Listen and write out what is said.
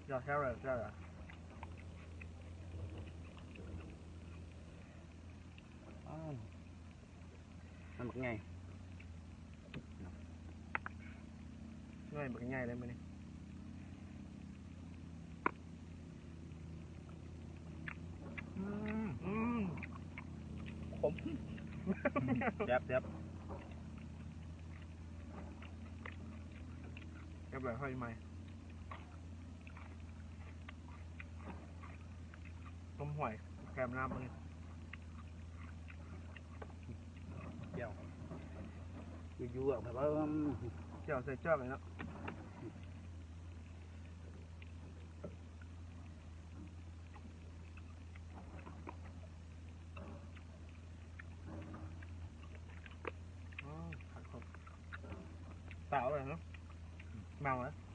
Your carrot, carrot. ອ້າວ ມັນບັກໃຫຍ່ ໜ່ວຍບັກໃຫຍ່ເລີຍມື້ນີ້. ອືມ ອືມ ຂົມ ແຊບ ແຊບ ແຊບຫຼາຍ ຫອຍໃໝ່ ຕົ້ມຫອຍແຄມນ້ຳມື້ນີ້. ແຈ່ວ ຢູ່ໆ ແບບວ່າ ແຈ່ວໃສ່ຈອກເລີຍເນາະ. ອ້າວ ຄັກ ເປົ່າເລີຍເນາະ ເມົາເລີຍ.